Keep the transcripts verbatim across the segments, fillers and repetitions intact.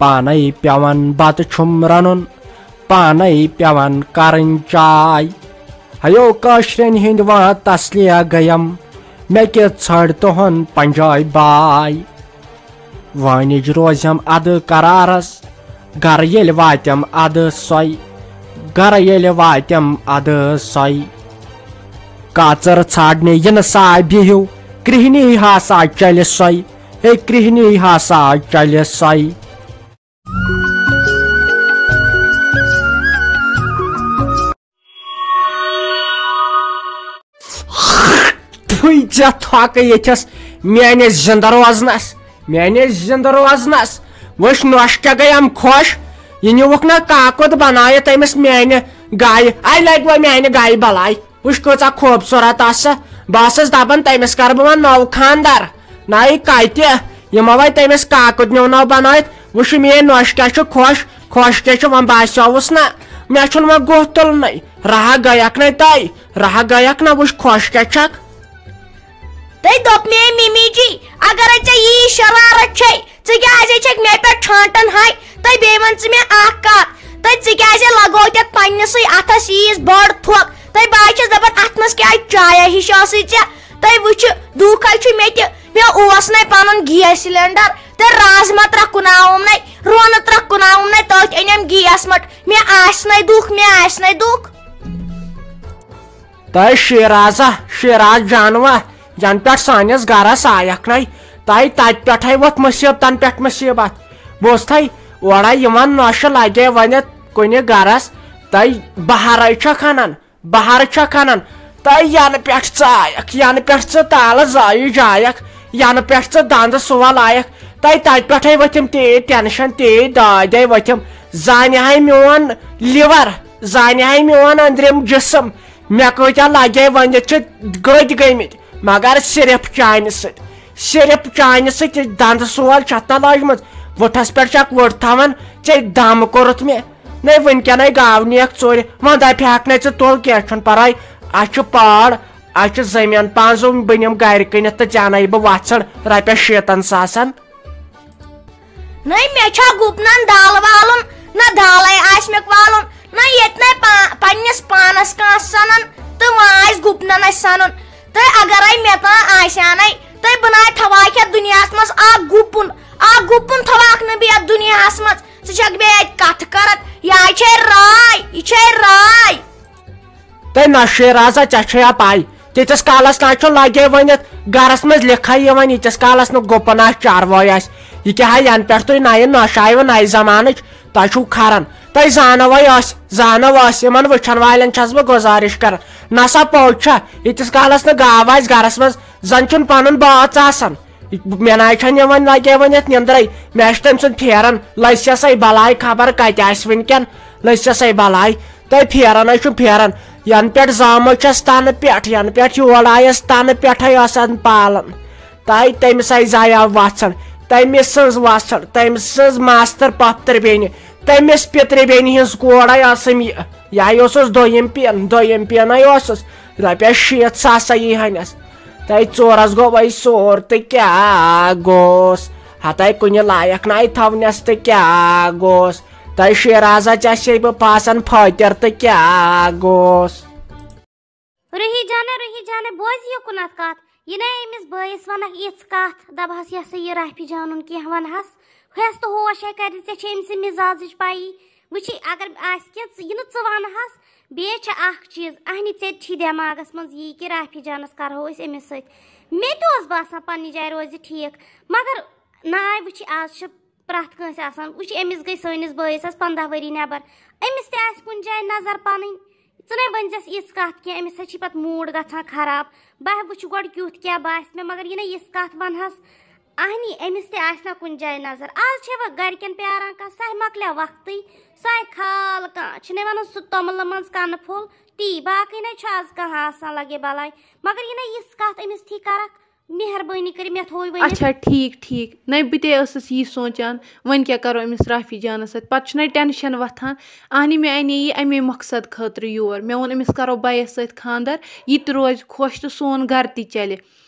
پانے پیوان بتہٕ چھُم رنُن، پانے پیوان کرٕنۍ چاے۔ ہیو کٲشرٮ۪ن ہٕنٛدۍ وان تسلیہ گٔیم، مےٚ کہِ ژھٲڑ تُہُنٛد پنجابۍ باے۔ وٲنِج روزٮ۪م ادٕ قرارس، گرٕ ییٚلہِ واتٮ۪م ادٕ سۄے، گرٕ ییٚلہِ واتٮ۪م ادٕ سۄے۔ کاژر ژھانڈنہِ یِنہٕ سا بِہِو، کرٛہنی ہسا چلہِ سۄے، ہے کرٛہنی ہسا چلہِ سۄے۔ تھُے ژےٚ تھۄکہٕ ییٚتھس میانہِ زِندٕ روزنس، میانہِ زِندٕ روزنس۔ وٕچھ نۄش کیٛاہ گٔے ام خۄش، یہِ نیوٗکھ نہ کاکُد بنٲیِتھ أمِس میانہِ گایہِ۔ اَے لگہِ وۄنۍ میانہِ گایہِ بلاے۔ وٕچھ کۭژاہ خوٗبصوٗرت آسہٕ سۄ۔ بہٕ ٲسٕس دَپان تٔمِس کَرٕ بہٕ وۄنۍ نوٚو خانٛدر۔ نَے کَتہِ؟ یِمو وۄنۍ تٔمِس کاکُد نیوٗ نوٚو بَنٲوِتھ۔ وٕچھ میٛٲنۍ نۄش کیٛاہ چھِ خۄش، خۄش کیٛاہ چھِ، وۄنۍ باسیووُس نہ۔ مےٚ چھُنہٕ وۄنۍ گُہہ تُلنَے۔ رہا گٔیَکھ نَے تَے، رہا گٔیَکھ نہ، وٕچھ خۄش کیٛاہ چھَکھ۔ تٔمۍ دوٚپ مے مِمی جی، اگرے ژےٚ یی شرارت چھے، ژٕ کیٛازِ چھکھ مےٚ پٮ۪ٹھ چھانٹان ہاے؟ تہٕ بیٚیہِ وَن ژٕ مےٚ اکھ کَتھ، تہٕ ژٕ کیٛازِ لگووُتھ یَتھ پننِسٕے اَتھس ییٖژ بٔڑ تھۄکھ؟ تہٕ بہٕ حظ چھَس دَپان، اَتھ منٛز کیٛازِ چایا ہِش ٲسٕے ژےٚ؟ تہٕ وٕچھِ، دُکھ حظ چھُ مےٚ تہِ، مےٚ اوس نَے پَنُن گیس سِلینڈر، تہٕ رازما ترٛکھ کُناوُمنَے، رونہٕ ترٛکھ کُناوُمنَے، تٔتھۍ أنِم گیس مٔٹ، مےٚ آسہِ نَے دُکھ، مےٚ آسہِ نَے دُکھ۔ تہٕ شیرازہ، شیراز جانوا، ینہٕ پٮ۪ٹھ سٲنِس گرس آیکھ نے، تہٕ تتہِ پٮ۪ٹھے ووٚتھ مصیبتن پٮ۪ٹھ مصیبت۔ بوزتھے، اورے یِوان نۄشہِ لگے ونہِ کُنہِ گرس، تہٕ بہارے چھکھ انان، بہار چھکھ انان۔ تہٕ ینہٕ پٮ۪ٹھ ژٕ آیکھ، ینہٕ پٮ۪ٹھ ژٕ تالہٕ زٲیِج آیکھ، ینہٕ پٮ۪ٹھ ژٕ دندٕ سول آیکھ، تہٕ تتہِ پٮ۪ٹھے ؤتھِم تیٖتۍ ٹینشن، تیٖتۍ دادے ؤتھِم۔ زانہِ ہاے میون liver، زانہِ ہاے میون أنٛدرِم جسم، مےٚ کۭتیٛاہ لگے ؤنِتھ چھِ گٔدۍ گٔمٕتۍ، مگر صرف چانہِ سۭتۍ، صرف چانہِ سۭتۍ۔ یہِ دندٕ سول چھِ اتھ نہ لٲجمٕژ، وٕٹھس پٮ۪ٹھ چھکھ وٕٹھ تھاوان، ژےٚ دم کوٚرُتھ مےٚ۔ نے وٕنکیٚنے گاو نیکھ ژورِ، وۄنۍ دپہِ ہاکھ نے ژٕ تُل، کینٛہہ چھُنہٕ پرواے، اسہِ چھُ پاڑ، اسہِ چھُ زٔمیٖن پانٛژھ زٕ، بہٕ نِمہٕ گرِ کٕنِتھ تہٕ ژےٚ انَے بہٕ وژھڑ رۄپیس شیٖتن ساسن۔ نٔے مےٚ چھا گُپنن دال والُن، نہ دالے آسہِ مےٚ والُن، نہ ییٚتہِ نَے پا-، پننِس پانس کانٛہہ سنان، تہٕ وۄنۍ آسہِ گُپنن اَسہِ سنُن۔ تہٕ اگرے مےٚ کانٛہہ آسہِ ہا نَے، تہٕ بہٕ نَے تھاوہاکھ یتھ دُنیاہس منٛز اکھ گُپُن، اکھ گُپُن تھاوہاکھ نہٕ بہٕ یتھ دُنیاہس منٛز۔ ژٕ چھکھ بیٚیہِ اتہِ کتھٕ کران، یہِ چھے راے، یہِ چھے راے۔ تہٕ نہ شیرازا، ژےٚ چھےٚ یا پَے، تیٖتِس کالس نہ چھُ لگے ؤنِتھ گرس منٛز لیکھا یِوان، ییٖتِس کالس نہٕ گُپن آسہِ، چاروٲے آسہِ۔ یہِ کیٛاہ ہا، ینہٕ پٮ۪ٹھ تُہۍ نَیہِ نۄشہِ آیوٕ نَیہِ زمانٕچ، تۄہہِ چھُو کھران۔ تۄہہِ زانو ہے أسۍ، زانو أسۍ، یِمن وٕچھن والٮ۪ن چھَس بہٕ گُزٲرِش کران۔ نہ سا پوٚز چھا، ییٖتِس کالس نہٕ گاو آسہِ گرس منٛز، زن چھُنہٕ پنُن بٲژ آسان۔ مےٚ نہ چھَنہٕ یِوان لگے وۄنۍ یَتھ نیٚنٛدرَے۔ مےٚ چھُ تٔمۍ سُنٛد پھیران، لٔژھِس ہے بلاے، خبر کَتہِ آسہِ وٕنکٮ۪ن، لٔژھِس ہے بلاے۔ تہٕ پھیران ہے چھُ پھیران۔ ینہٕ پٮ۪ٹھ زامٕژ چھَس تَنہٕ پٮ۪ٹھ، ینہٕ پٮ۪ٹھ یور آیَس تَنہٕ پٮ۪ٹھَے ٲس اَتھ پالان۔ تہٕ تٔمِس آیہِ زایاو وژھڑ، تٔمِس سٕنٛز وژھڑ، تٔمۍ سٕنٛز ماستٕر پۄپھتٕر بیٚنہِ، تٔمِس پِترِ بیٚنہِ ہٕنٛز کورے ٲسٕم یہِ۔ یہِ ہَے اوسُس دوٚیِم پِن، دوٚیِم پِن ہے اوسُس۔ رۄپیَس شیٖتھ ساس سا یی ہَنٮ۪س۔ تَے ژورَس گوٚو وۄنۍ سور تہٕ کیٛاہ گوٚوس؟ ہَتَے کُنہِ لایق نَے تھاونَس تہٕ کیٛاہ گوٚوس؟ تَے شیرازا ژےٚ چھے بہٕ پھاسان پھٲتِر تہٕ کیٛاہ گوٚوس؟ روحی جانا، روحی جانا، بوز یوکُن اَتھ کَتھ۔ یہِ نَے أمِس بٲیِس وَنَکھ یِژھ کَتھ، دَپہَس یہِ ہسا یہِ رافی جانُن کینٛہہ وَنہَس۔ ہٮ۪س تہٕ ہوش ہے کَرِ، ژےٚ چھے أمۍ سٕنٛدِ مِزازٕچ پَیی۔ وٕچھی، اگر آسہِ کینٛہہ ژٕ، یہِ نہٕ ژٕ وَنہَس، بیٚیہِ چھِ اَکھ چیٖز، اَہنہِ ژےٚ تہِ چھی دٮ۪ماغَس منٛز یی کہِ رافی جانَس کَرہو أسۍ أمِس سۭتۍ۔ مےٚ تہِ اوس باسان پنٛنہِ جایہِ روزِ ٹھیٖک، مگر نہ آے وٕچھی، آز چھِ پرٛٮ۪تھ کٲنٛسہِ آسان۔ وٕچھ، أمِس گٔے سٲنِس بٲیِس آز پنٛداہ ؤری نٮ۪بر، أمِس تہِ آسہِ کُنہِ جایہِ نظر پَنٕنۍ۔ ژٕ نَے ؤنۍزٮ۪س یِژھ کَتھ کینٛہہ، أمِس حظ چھِ پَتہٕ موٗڈ گژھان خراب۔ بہٕ ہا وٕچھِ گۄڈٕ کیُتھ کیٛاہ باسہِ مےٚ، مگر یہِ نَے یِژھ کَتھ وَنہَس۔ اَہنی، أمِس تہِ آسہِ نہ کُنہِ جایہِ نظر۔ آز چھے وۄنۍ گَرِکٮ۪ن پیاران کانٛہہ، سۄ ہے مۄکلیو وقتٕے، سۄ ہے کھال کانٛہہ، چھِنَے وَنان سُہ توٚملہٕ منٛز کَنہٕ پھوٚل تی، باقٕے نَے چھُ آز کانٛہہ آسان لَگے بَلاے۔ مگر یہِ نَے یِژھ کَتھ أمِس تھی کَرَکھ، مہربٲنی کٔرِتھ مےٚ تھووُے ؤنِتھ۔ اچھا، ٹھیٖک، ٹھیٖک۔ نَے بہٕ تہِ ٲسٕس یی سونٛچان، وۄنۍ کیٛاہ کَرو أمِس رافی جانَس سۭتۍ؟ پَتہٕ چھُنَے ٹٮ۪نشَن وۄتھان۔ اَہنہِ، مےٚ اَنے یہِ اَمے مقصد خٲطرٕ یور۔ مےٚ ووٚن أمِس کَرو بَیَس سۭتۍ خانٛدَر، یہِ تہِ روزِ خۄش تہٕ سون گَرٕ تہِ چَلہِ۔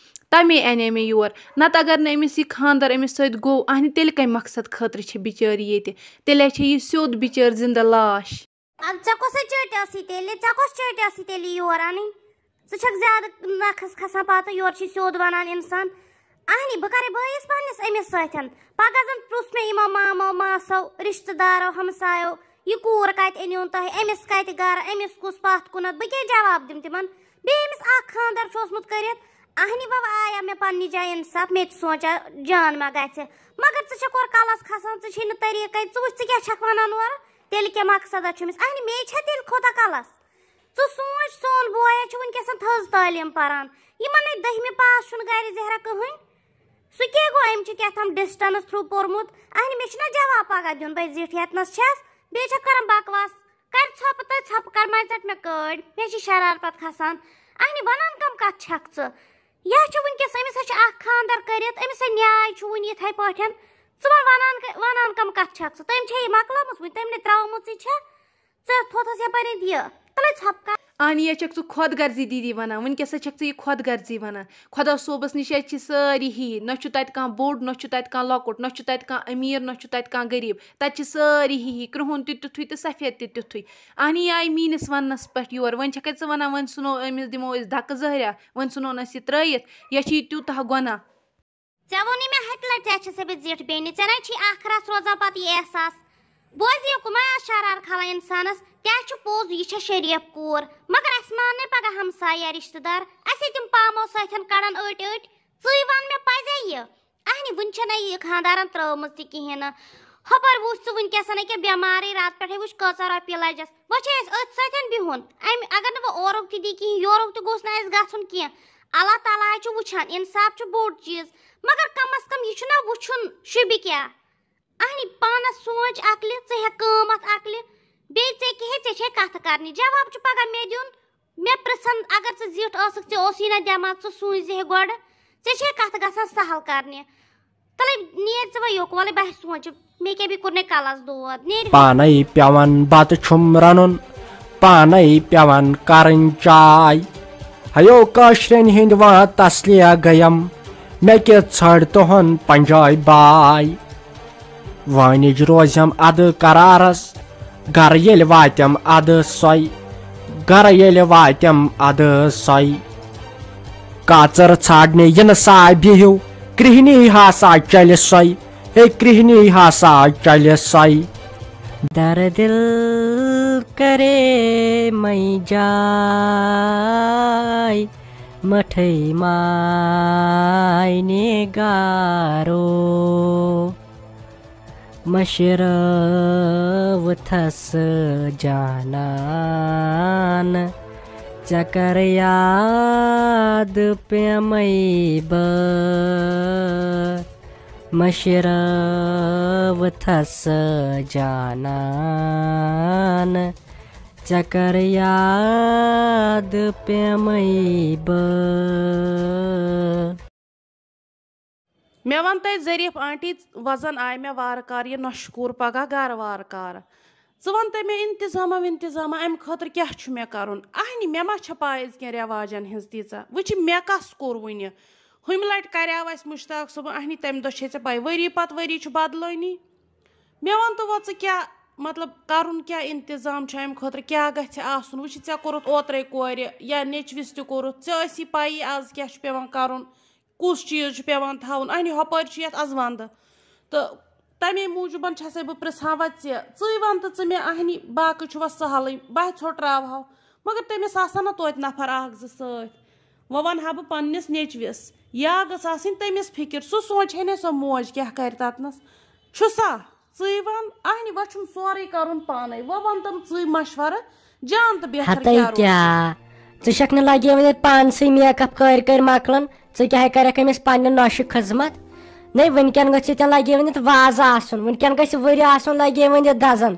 تَمے اَنے مےٚ یور۔ نَتہٕ اگر نہٕ أمِس یہِ خانٛدر أمِس سۭتۍ گوٚو، اَہنہِ تیٚلہِ کَمہِ مقصد خٲطرٕ چھِ بِچٲرۍ ییٚتہِ؟ تیٚلہِ ہے چھےٚ یہِ سیوٚد بِچٲرۍ زِندٕ لاش۔ اَدٕ ژےٚ کۄسٕے چٲٹۍ ٲسٕے تیٚلہِ؟ ژےٚ کۄس چٲٹۍ ٲسٕے تیٚلہِ یہِ یور اَنٕنۍ؟ ژٕ چھَکھ زیادٕ نَکھَس کھَسان پَتہٕ، یورٕ چھِ سیوٚد وَنان اِنسان۔ اَہنہِ، بہٕ کَرَے بٲیِس پنٛنِس أمِس سۭتۍ۔ پَگاہ زَن پرُژھ مےٚ یِمو مامو، ماسو، رِشتہٕ دارو، ہمسایو، یہِ کوٗر کَتہِ أنِوُن تۄہہِ؟ أمِس کَتہِ گَرٕ؟ أمِس کُس پَتھ کُنَتھ؟ بہٕ کیٛاہ جواب دِمہٕ تِمَن؟ بیٚیہِ أمِس اَکھ خانٛدر چھُ اوسمُت کٔرِتھ۔ اَہنہِ، وَ وَ آیا مےٚ پنٛنہِ جایہِ اِنصاف، مےٚ تہِ سونٛچا جان ما گژھِ۔ مگر ژٕ چھَکھ اورٕ کَلَس کھَسان، ژٕ چھے نہٕ طریٖقَے، ژٕ وٕچھ ژٕ کیٛاہ چھَکھ وَنان اورٕ؟ تیٚلہِ کیٛاہ مقصدا چھُ أمِس؟ اَہنہِ، مے چھا تیٚلہِ خۄدا کَلَس؟ ژٕ سونٛچ، سون بوے ہا چھُ وٕنکیٚسَن تھٔز تعلیٖم پَران، یِمَن نَے دٔہمہِ پاس چھُنہٕ گَرِ زہرا کٕہٕنۍ۔ سُہ کیٛاہ گوٚو؟ أمۍ چھُ کیٛاہ تام distance through پوٚرمُت۔ اَہنہِ، مےٚ چھُنہ جواب پَگاہ دیُن، بہٕ زِٹھ ییٚتنَس چھَس، بیٚیہِ چھَکھ کَران بکواس۔ کَرِ ژھۄپہٕ تہٕ ژھۄپہٕ کَر، مَے ژَٹہِ مےٚ کٲڑۍ، مےٚ چھِ شرارت کھَسان۔ اَہنہِ، وَنان کَم کَتھ چھَکھ ژٕ؟ یہِ ہا چھُ وٕنکیٚس، أمِس ہا چھُ اَکھ خانٛدر کٔرِتھ، أمِس ہا نیاے چھُ وٕنہِ یِتھَے پٲٹھۍ۔ ژٕ وَن وَنان کَ-، وَنان کَم کَتھ چھَکھ ژٕ؟ تٔمۍ چھےٚ یہِ مۄکلٲمٕژ وٕنہِ، تٔمۍ نَے ترٛٲومٕژٕے چھےٚ۔ ژٕ تھوٚتھَس یَپٲرۍ یہِ، تَلَے ژھۄپہٕ کَر۔ اَہنہِ، یہِ چھَکھ ژٕ خۄد غرضی دیٖدی وَنان، وٕنکیٚس ہا چھَکھ ژٕ یہِ خۄد غرضی وَنان۔ خۄدا صٲبَس نِش حظ چھِ سٲری ہِوی، نہ چھُ تَتہِ کانٛہہ بوٚڑ، نہ چھُ تَتہِ کانٛہہ لۄکُٹ، نہ چھُ تَتہِ کانٛہہ أمیٖر، نہ چھُ تَتہِ کانٛہہ غریٖب، تَتہِ چھِ سٲری ہِوی، کرٛہُن تہِ تیُتھُے تہٕ سفید تہِ تیُتھُے۔ اَہنہِ، یہِ آیہِ میٛٲنِس وَننَس پٮ۪ٹھ یور، وۄنۍ چھَکھَے ژٕ وَنان، وۄنۍ ژھٕنو أمِس، دِمو أسۍ دَکہٕ زہریا، وۄنۍ ژھٕنون أسۍ یہِ ترٛٲیِتھ، یہِ چھِ یہِ تیوٗتاہ گۄناہ۔ ژےٚ ووٚنُے مےٚ ہَتہِ لَٹہِ، ژےٚ چھَسے بہٕ زِٹھ بیٚنہِ، ژےٚ نَے چھی ٲخرَس روزان پَتہٕ یہِ احساس۔ بوزِ، یہِ کَمَے آز شرار کھالان اِنسانَس؟ تہِ ہا چھُ پوٚز، یہِ چھےٚ شریٖف کوٗر، مگر اَسہِ مان نَے پَگاہ ہمسایہِ یا رِشتہٕ دار، اَسے تِم پامو سۭتۍ کَڑَن أٹۍ أٹۍ۔ ژٕے وَن مےٚ، پَزے یہِ؟ اَہنہِ، وٕنہِ چھَنہٕ یہِ خانٛدارَن ترٛٲومٕژ تہِ کِہیٖنۍ نہٕ۔ ہُپٲرۍ وٕچھ ژٕ وٕنکیٚسَن أکیٛاہ بٮ۪مارٕے، راتہٕ پٮ۪ٹھَے وٕچھ کۭژاہ رۄپیہِ لَجَس۔ وۄنۍ چھے اَسہِ أتھۍ سۭتۍ بِہُن۔ اَمہِ اگر نہٕ وۄنۍ اورُک تہِ دی کِہیٖنۍ، یورُک تہِ گوٚژھ نہٕ اَسہِ گژھُن کینٛہہ۔ اللہ تعالیٰ ہَے چھُ وٕچھان، اِنصاف چھُ بوٚڑ چیٖز، مگر کم از کم یہِ چھُنہ وٕچھُن شوٗبہِ کیٛاہ؟ اَہنہِ، پانَس سونٛچ عقلہِ، ژٕ ہیٚکھ کٲم اَتھ عقلہِ، بیٚیہِ ژےٚ کیٛاہ ہے، ژےٚ چھے کَتھٕ کَرنہِ، جواب چھُ پَگاہ مےٚ دیُن۔ مےٚ پرٛژھن، اگر ژٕ زِٹھ ٲسٕکھ، ژےٚ اوسُے نہ دٮ۪ماغ، ژٕ سوٗنٛچ زِ ہے گۄڈٕ، ژےٚ چھے کَتھٕ گژھان سہل کَرنہِ۔ تَلَے نیر ژٕ وۄنۍ یوٚکوَلٕے، بہٕ ہا سونٛچہِ، مےٚ کیٛاہ بیٚیہِ کوٚر نے کَلَس دود، نیر۔ پانے پٮ۪وان بتہٕ چھُم رَنُن، پانے پٮ۪وان کَرٕنۍ چاے۔ ہیو کٲشرٮ۪ن ہِنٛدۍ وٲنٛت تسلیہ گٔیم، مےٚ کہِ ژھٲنٛڈ تُہُنٛد پنجٲبۍ باے۔ وٲنِج روزٮ۪م اَدٕ قرارس، گرٕ ییٚلہِ واتٮ۪م اَدٕ سۄے، گرٕ ییٚلہِ واتٮ۪م اَدٕ سۄے۔ کاژر ژھانٛڈنہِ یِنہٕ سا بِہِو، کرٛہنی ہسا چلہِ سۄے، ہے کرٛہنی ہسا چلہِ سۄے۔ در دل کرے مئی جاے، مٹھے ماے نے گارو۔ مشرٲوتھس جانان، ژےٚ کر یاد پیمے بہٕ۔ مشرٲوتھس جانان، ژےٚ کر یاد پیمے بہٕ۔ مےٚ وَن تَے ظریٖف آنٹی، وۄزَن آے مےٚ وارٕ کارٕ یہِ نۄشہِ کوٗر پَگاہ گَرٕ وارٕ کارٕ۔ ژٕ وَن تَے مےٚ اِنتِظامہ وِنتِظامہ، اَمہِ خٲطرٕ کیٛاہ چھُ مےٚ کَرُن؟ اَہنہِ، مےٚ ما چھےٚ پَے أزکٮ۪ن رٮ۪واجَن ہٕنٛز تیٖژاہ؟ وٕچھِ، مےٚ کَس کوٚر وٕنہِ؟ ہُمہِ لَٹہِ کَریو اَسہِ مُشتاق صٲبُن اَہنہِ تَمہِ دۄہ، چھے ژےٚ پَے، ؤری پَتہٕ ؤری چھُ بَدلٲنی۔ مےٚ وَن تہٕ وۄنۍ ژٕ کیٛاہ، مطلب، کَرُن کیٛاہ اِنتِظام چھُ اَمہِ خٲطرٕ؟ کیٛاہ گژھِ آسُن؟ وٕچھِ، ژےٚ کوٚرُتھ اوترَے کورِ یا نیٚچوِس تہِ کوٚرُتھ، ژےٚ ٲسی پَیی آز کیٛاہ چھُ پٮ۪وان کَرُن۔ کُس چیٖز چھُ پٮ۪وان تھاوُن؟ اَہنہِ، ہۄپٲرۍ چھُ یَتھ اَزوَندٕ۔ تہٕ تَمے موٗجوٗبَن چھَسَے بہٕ پِرٛژھان، وۄنۍ ژےٚ، ژٕے وَن تہٕ ژٕ مےٚ، اَہنہِ، باقٕے چھُ وۄنۍ سَہلٕے، بہٕ ہا ژھۄٹراوہَو۔ مگر تٔمِس آسَن نہ توتہِ نفر اَکھ زٕ سۭتۍ۔ وۄنۍ وَنہٕ ہا بہٕ پنٛنِس نیٚچوِس، یا گٔژھ آسٕنۍ تٔمِس فِکِر، سُہ سونٛچہِ ہے نہ سۄ موج کیٛاہ کَرِ تَتنَس۔ چھُ سا؟ ژٕے وَن، اَہنہِ، وۄنۍ چھُم سورُے کَرُن پانَے۔ وۄنۍ وَن تِم ژٕے مَشوَرٕ، جان تہٕ بہتر ہتے کیٛاہ روزِ۔ کیٛاہ؟ ژٕ چھَکھ نہٕ لگے وٕنہِ پانسٕے make up کٔرۍ کٔرۍ مۄکلان، ژٕ کیٛاہ کَرَکھ أمِس پنٛنہِ نۄشہِ خدمت؟ نَے، وٕنکٮ۪ن گٔژھ ییٚتٮ۪ن لگے ؤنِتھ وازٕ آسُن، وٕنکٮ۪ن گژھِ ؤرِ آسُن لگے ؤنِتھ دَزان۔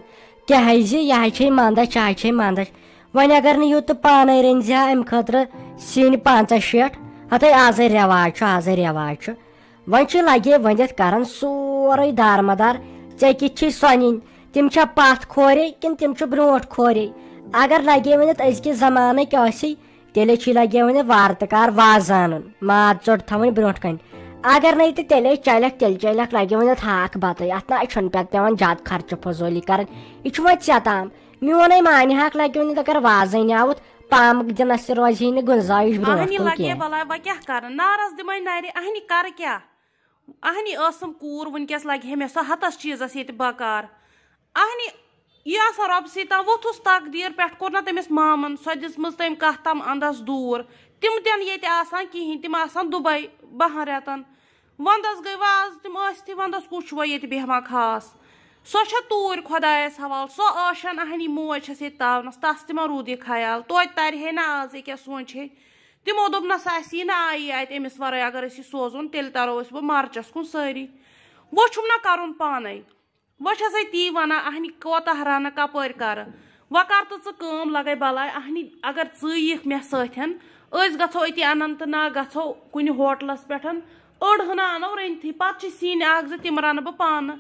کیٛازِ یہِ ہَے چھے منٛدَچھ، یہِ ہَے چھے منٛدَچھ۔ وۄنۍ اگر نہٕ یوٗت تہٕ پانَے رٔنۍ زِ ہا اَمہِ خٲطرٕ سِنۍ پنٛژاہ شیٹھ، ہَتَے آزَے رٮ۪واج چھُ، آزَے رٮ۪واج چھُ۔ وۄنۍ چھِ لگے ؤنِتھ کران سورُے دارمدار، ژےٚ کِتھ چھے سۄنِنۍ؟ تِم چھا پتھ کھورے کِنہٕ تِم چھِ برونٛٹھ کھورے؟ اگر لگے ؤنِتھ أزکہِ زمانٕکۍ ٲسی تیٚلے چھُے لگہِ وۄنۍ وارٕ تہٕ کار وازٕ انُن، ماز ژوٚٹ تھاوٕنۍ برونٛٹھ کنہِ۔ اگر نَے تہٕ تیٚلے چلکھ، تیٚلہِ چلکھ لگہِ وۄنۍ اتھ ہاکھ بتٕے۔ اتھ نہ چھُنہٕ پٮ۪تھ پٮ۪وان زیادٕ خرچہٕ فضوٗلی کرٕنۍ۔ یہِ چھُ وۄنۍ ژےٚ تام۔ میونٕے مانہِ ہاکھ لگہِ وۄنۍ، اگر وازٕے نیاوُتھ، پامہٕ دِنس تہِ روزِ ہے نہٕ گُنجٲیِش برونٛٹھ اہنہِ کُن لگہِ کینٛہہ۔ بلاے، وۄنۍ کیٛاہ کرٕ؟ نارس دِمے نرِ، اہنہِ کرٕ کیٛاہ؟ اہنی ٲسٕم کوٗر، وٕنکیٚس لگہِ ہے مےٚ سۄ ہتس چیٖزس ییٚتہِ بکار۔ اہنی، یہِ آسان رۄبہٕ سٕے تام، ووٚتھُس تقدیٖر پٮ۪ٹھ، کوٚر نہ تٔمِس مامن سۄ دِژمٕژ تٔمۍ کتھ تام اندس دوٗر۔ تِم تہِ نہٕ ییٚتہِ آسان کِہیٖنۍ، تِم آسان دُبے بہن رٮ۪تن۔ ونٛدس گٔے وۄنۍ آز تِم ٲسۍتھٕے، ونٛدس کُس چھُ وۄنۍ ییٚتہِ بیٚہوان خاص؟ سۄ چھےٚ توٗرۍ خۄدایس حوالہٕ، سۄ ٲشن اہنی موج چھس ییٚتہِ تاونس، تس تہِ ما روٗد یہِ خیال؟ توتہِ ترِ ہے نہ آز، ییٚکیٛاہ سونٛچہِ ہے۔ تِمو دوٚپ، نہ سا، اَسی نہ آیی اَتہِ أمِس وَرٲے، اگر أسۍ یہِ سوزون، تیٚلہِ تَرو أسۍ وۄنۍ مرچَس کُن سٲری۔ وۄنۍ چھُم نہ کَرُن پانَے۔ وۄنۍ چھَسَے تی وَنان، اَہنہِ کوتاہ رَنہٕ کَپٲرۍ کَرٕ؟ وۄنۍ کَر تہٕ ژٕ کٲم، لَگَے بَلاے۔ اَہنہِ اگر ژٕے یِکھ مےٚ سۭتۍ، أسۍ گژھو أتی اننت ناگ، گژھو کُنہِ ہوٹلَس پٮ۪ٹھ، أڑ ہنا اَنو رٔنتھٕے، پَتہٕ چھِ سِنۍ اَکھ زٕ تِم رَنہٕ بہٕ پانہٕ۔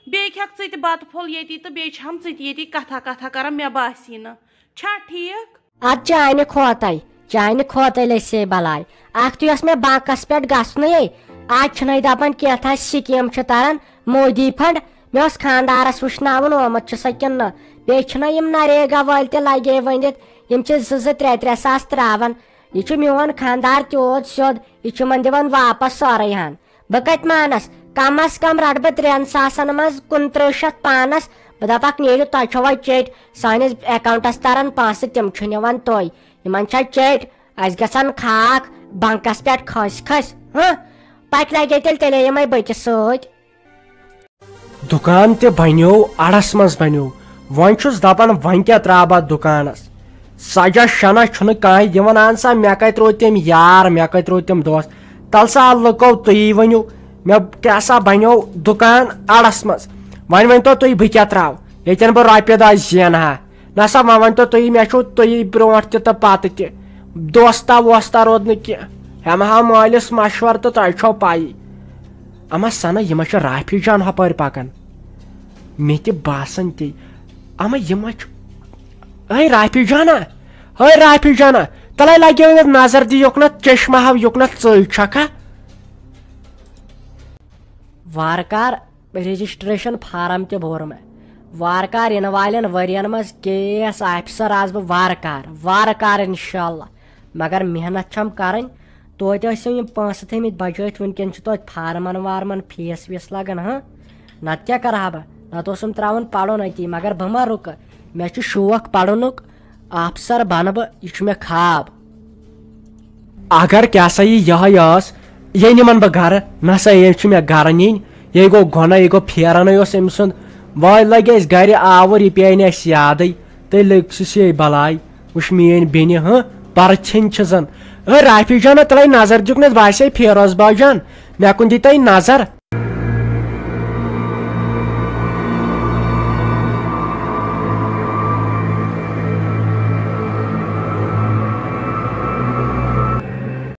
بیٚیہِ کھٮ۪کھ ژٕ تہِ بَتہٕ پھوٚل ییٚتی تہٕ بیٚیہِ چھَم ژٕ تہِ ییٚتی کَتھا کَتھا کَران، مےٚ باسی نہٕ۔ چھا ٹھیٖک؟ ادٕ چانہِ کھوتَے، چانہِ کھوتَے لٔسے بلاے۔ اکھ تُے اوس مےٚ بانکس پٮ۪ٹھ گژھنُے۔ آز چھِنَے دپان کینٛہہ تھا سکیٖم چھِ تران مودی فنڈ۔ مےٚ اوس خانٛدارس وٕچھناوُن آمُت چھُ سا کِنہٕ نہٕ۔ بیٚیہِ چھِنہ یِم نریگا وٲلۍ تہِ لگے ؤنِتھ، یِم چھِ زٕ زٕ ترٛےٚ ترٛےٚ ساس تراوان۔ یہِ چھُ میون خانٛدار تیوٗت سیوٚد، یہِ چھُ یِمن دِوان واپس سورُے ہن۔ بہٕ کتہِ مانس؟ کم از کم رٹہٕ بہٕ ترٛٮ۪ن ساسن منٛز کُنترٕہ شتھ پانس۔ بہٕ دپکھ، نیٖرِو، تۄہہِ چھوا چیٚٹۍ؟ سٲنِس اکاونٹس ترن پونٛسہٕ، تِم چھِ نِوان تُہۍ۔ یِمن چھا چیٚٹۍ؟ اسہِ گژھن خاک بنکس پٮ۪ٹھ کھٔسۍ کھٔسۍ، ہہ؟ پتہٕ لگے تیٚلہِ تیٚلے یِمے بٔتِس سۭتۍ۔ دُکان تہِ بنیو، اڑس منٛز بنیو۔ وۄنۍ چھُس دپان، وۄنۍ کیٛاہ ترٛاو بہٕ اتھ دُکانس؟ سجا شنہ چھُنہٕ کانٛہہ دِوان۔ اہن سا، مےٚ کتہِ روٗدۍ تِم یار، مےٚ کتہِ روٗدۍ تِم دوست؟ تل سا لُکو، تُہی ؤنِو، مےٚ کیٛاہ سا بنیو دُکان اڑس منٛز۔ وۄنۍ ؤنۍتو تُہۍ، بہٕ کیٛاہ ترٛاو؟ ییٚتٮ۪ن بہٕ رۄپیہِ دہ زینہٕ ہا۔ نہ سا، وۄنۍ ؤنۍتو تُہی، مےٚ چھُو تُہی برونٛٹھ تہِ تہٕ پتہٕ تہِ۔ دوستا ووستا روٗد نہٕ کینٛہہ۔ ہٮ۪مہٕ ہا مٲلِس مشورٕ تہٕ تۄہہِ چھو پَیی۔ اما سنہ، یہِ ما چھُ رافی جان ہۄپٲرۍ پکان؟ مےٚ تہِ باسان تی۔ اما یہِ ما چھُ، ہے رافی جانا، ہے رافی جانا، تلے لگیو یتھ نظر، دِ یوٚکنتھ چشمہ ہاو، یوٚکنتھ ژٔج چھکھا؟ وارٕ کار رجسٹریشن فارم تہِ بوٚر مےٚ۔ وارٕ کار یِنہٕ والٮ۪ن ؤرین منٛز کے اے ایس آفیسر آسہٕ بہٕ وارٕ کار، وارٕ کار انشاءاللہ۔ مگر محنت چھم کرٕنۍ۔ توتہِ ٲسِو یِم پونٛسہٕ تھٲمٕتۍ بچٲوِتھ، وٕنکیٚن چھِ توتہِ فارمن وارمن فیس ویس لگان، ہاں؟ نتہٕ کیٛاہ کرٕ ہا بہٕ؟ نتہٕ اوسُم ترٛاوُن پرُن أتی، مگر بہٕ ما رُکہٕ؟ مےٚ چھُ شوق پرنُک، آفسر بنہٕ بہٕ، یہِ چھُ مےٚ خواب۔ اگر کیٛاہ سا یہِ یِہوٚے ٲس، یہِ نِمن بہٕ گرٕ، نہ سا یہِ چھُ مےٚ گرٕ نِنۍ، یہِ گوٚو گۄناہ، یہِ گوٚو پھیرنٕے اوس أمۍ سُنٛد۔ وۄنۍ لگہِ اَسہِ گرِ آوُر، یہِ پیٚیہِ نہٕ اَسہِ یادٕے، تہٕ لٔگۍ سُہ سے بلاے۔ وٕچھ میٲنۍ بیٚنہِ، ہہ، پرٕ ژھیٚنۍ چھِ زن۔ ہے رافی جان، تلے نظر دیُکنس باسے فیروز با جان، مےٚ کُن دِتَے نظر۔